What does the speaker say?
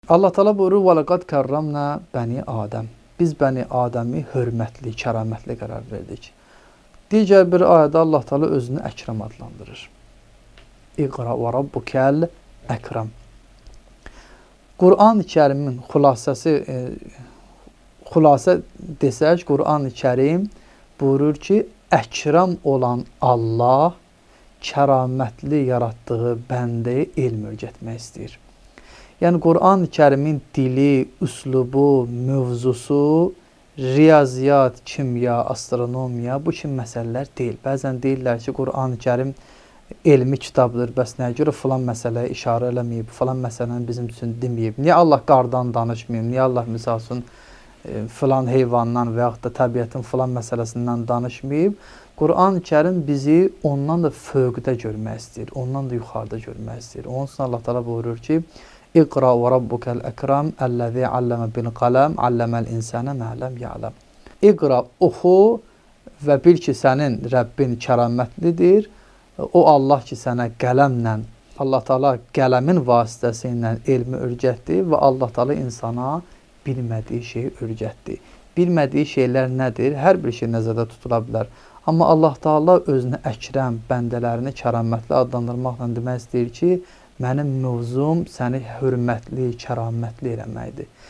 Allah Teala buyurur: "Və laqad karramna bəni Adəm." Biz bəni Adəmi hörmətli, kəramətli qərar verdik. Digər bir ayədə Allah Teala özünü Əkrəm adlandırır. İqra və rabbukel əkram. Qur'an-ı Kərimin xülasəsi xülasə desək, Qur'an-ı Kərim buyurur ki, Əkram olan Allah kəramətli yaratdığı bəndəyə elm öyrətmək istəyir. Yəni Qur'an-ı Kərimin dili, üslubu, mövzusu riyaziyyat, kimya, astronomiya bu kimi məsələlər deyil. Bəzən deyirlər ki, Qur'an-ı Kərim elmi kitabdır. Bəs nəyə görə filan məsələyə işarə eləməyib, filan məsələni bizim üçün deməyib? Niyə Allah qardan danışmayıb? Niyə Allah misal üçün filan heyvandan və yaxud da təbiətin filan məsələsindən danışmayıb? Qur'an-ı Kərim bizi ondan da fövqdə görmək istəyir, ondan da yuxarıda görmək istəyir. Onun üçün Allah Taala buyurur ki: İqra və rabbukel əkram, əlləzi alləmə bil qələm, alləməl insənə mə ləm ya'ləm. İqra, oxu və bil ki, sənin Rəbbin kəramətlidir. O Allah ki, sənə qələmlə, Allah Taala qələmin vasitəsi ilə elmi öyrətdi və Allah Taala insana bilmədiyi şeyi öyrətdi. Bilmədiyi şeylər nədir? Hər bir şey nəzərdə tutula bilər. Amma Allah Taala özünü əkrəm, bəndələrini kəramətli adlandırmaqla demək istəyir ki, mənim mövzum səni hörmətli, kəramətli eləməkdir.